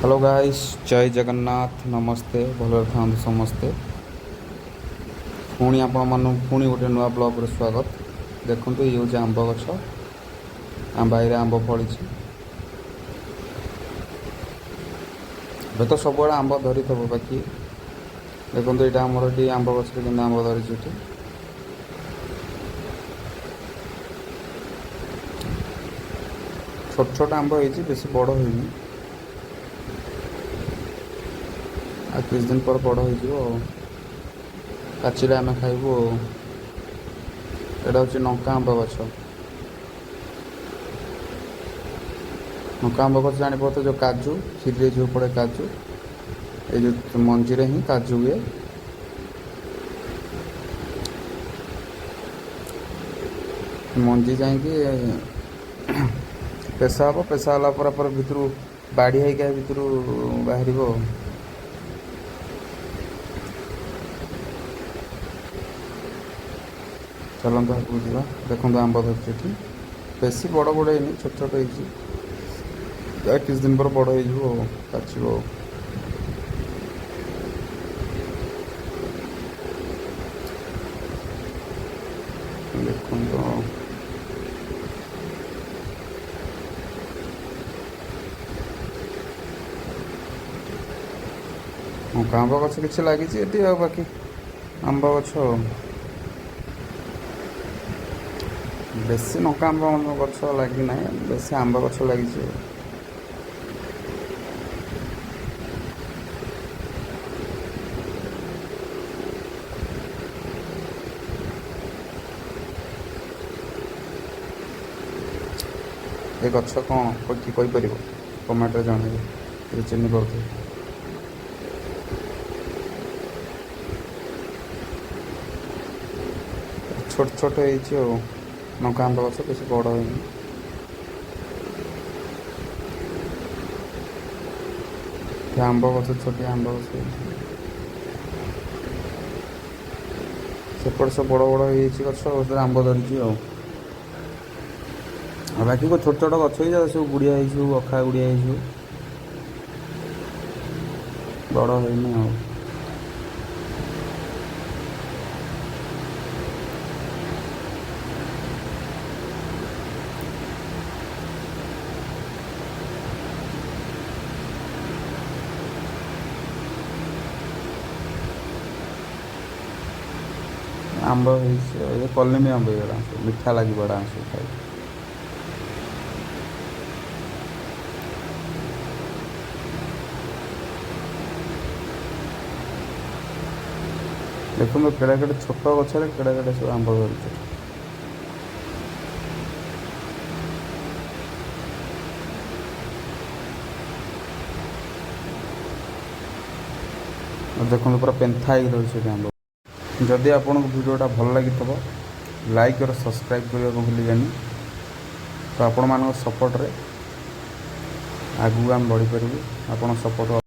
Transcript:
Hello guys, ଜୟ ଜଗନ୍ନାଥ, ନମସ୍ତେ। ଭଲରେ ଥାଆନ୍ତୁ ସମସ୍ତେ। ପୁଣି ଆପଣମାନଙ୍କୁ ପୁଣି ଗୋଟେ ନୂଆ ବ୍ଲଗ୍ରେ ସ୍ୱାଗତ। ଦେଖନ୍ତୁ, ଇଏ ହେଉଛି ଆମ୍ବ ଗଛ। ଆମ ବାଇରେ ଆମ୍ବ ଫଳିଛି। ଏବେ ତ ସବୁଆଡ଼େ ଆମ୍ବ ଧରିଥିବ। ବାକି ଦେଖନ୍ତୁ, ଏଇଟା ଆମର ଏଠି ଆମ୍ବ ଗଛରେ କେମିତି ଆମ୍ବ ଧରିଛି ଏଠି। ଛୋଟ ଛୋଟ ଆମ୍ବ ହେଇଛି, ବେଶୀ ବଡ଼ ହେଇନି। ଆଉ କିଛି ଦିନ ପରେ ବଡ଼ ହେଇଯିବ ଆଉ ପାଚିଲେ ଆମେ ଖାଇବୁ। ଆଉ ଏଇଟା ହେଉଛି ଲଙ୍କା ଆମ୍ବ ଗଛ। ଲଙ୍କା ଆମ୍ବ ଗଛ ଜାଣିପାରୁଥିବେ, ଯେଉଁ କାଜୁ କ୍ଷୀରିରେ ଯେଉଁ ପଡ଼େ କାଜୁ, ଏଇ ଯେଉଁ ମଞ୍ଜିରେ ହିଁ କାଜୁ ହୁଏ। ମଞ୍ଜି ଯାଇକି ପେସା ହେବ। ପେସା ହେଲା ପରେ ପରେ ଭିତରୁ ବାଡ଼ି ହେଇକି ଭିତରୁ ବାହାରିବ ଆଉ। ଚାଲନ୍ତୁ, ଆଗକୁ ଯିବା। ଦେଖନ୍ତୁ, ଆମ୍ବ ଧରିଛି ଏଠି। ବେଶୀ ବଡ଼ ବଡ଼ ହେଇନି, ଛୋଟ ଛୋଟ ହେଇଛି। ଆଉ କିଛି ଦିନ ପରେ ବଡ଼ ହେଇଯିବ ଆଉ ପାଚିବ। ଆଉ ଦେଖନ୍ତୁ, ଲଙ୍କା ଆମ୍ବ ଗଛ କିଛି ଲାଗିଛି ଏଠି, ଆଉ ବାକି ଆମ୍ବ ଗଛ ଆଉ ବେଶୀ ଲଙ୍କା ଆମ୍ବ ଗଛ ଲାଗିନାହିଁ, ବେଶୀ ଆମ୍ବ ଗଛ ଲାଗିଛି ଆଉ। ଏ ଗଛ କ'ଣ କିଏ କହିପାରିବ? କମେଣ୍ଟରେ ଜଣାଇବେ ଯଦି ଚିହ୍ନି ପାରୁଥିବେ। ଛୋଟ ଛୋଟ ହେଇଛି ଆଉ ଲଙ୍କା ଆମ୍ବ ଗଛ ବେଶୀ ବଡ଼ ହେଇନି। ଏ ଆମ୍ବ ଗଛ, ଛୋଟିଆ ଆମ୍ବ ଗଛ ହେଇଛି। ସେପଟେ ସବୁ ବଡ଼ ବଡ଼ ହେଇଯାଇଛି ଗଛ, ସେଥିରେ ଆମ୍ବ ଧରିଛି। ଆଉ ବାକି ଛୋଟ ଛୋଟ ଗଛ ହେଇଛି, ସବୁ ଗୁଡ଼ିଆ ହେଇଛି, ସବୁ ଅଖା ଗୁଡ଼ିଆ ହେଇଛି, ବଡ଼ ହେଇନି। ଆଉ ଆମ୍ବ ହେଇଛି। ଏ କଲିମି ଆମ୍ବ ଏଗୁଡ଼ା ସବୁ ମିଠା ଲାଗିବ, ଏଗୁଡ଼ା ସବୁ ଖାଇ। ଦେଖନ୍ତୁ, କେଡ଼େ କେଡ଼େ ଛୋଟ ଗଛରେ କେଡ଼େ କେଡ଼େ ସବୁ ଆମ୍ବ ଧରିଛି। ଆଉ ଦେଖନ୍ତୁ, ପୁରା ପେନ୍ଥା ହେଇକି ରହିଛି ଏଠି ଆମ୍ବ। ଯଦି ଆପଣଙ୍କୁ ଭିଡ଼ିଓଟା ଭଲ ଲାଗିଥିବ, ଲାଇକ୍ और ସବସ୍କ୍ରାଇବ୍ କରିବାକୁ ଭୁଲିବେନି। ତ ଆପଣମାନଙ୍କ ସପୋର୍ଟରେ ଆଗକୁ ଆମେ ବଢ଼ିପାରିବୁ। ଆପଣ ସପୋର୍ଟ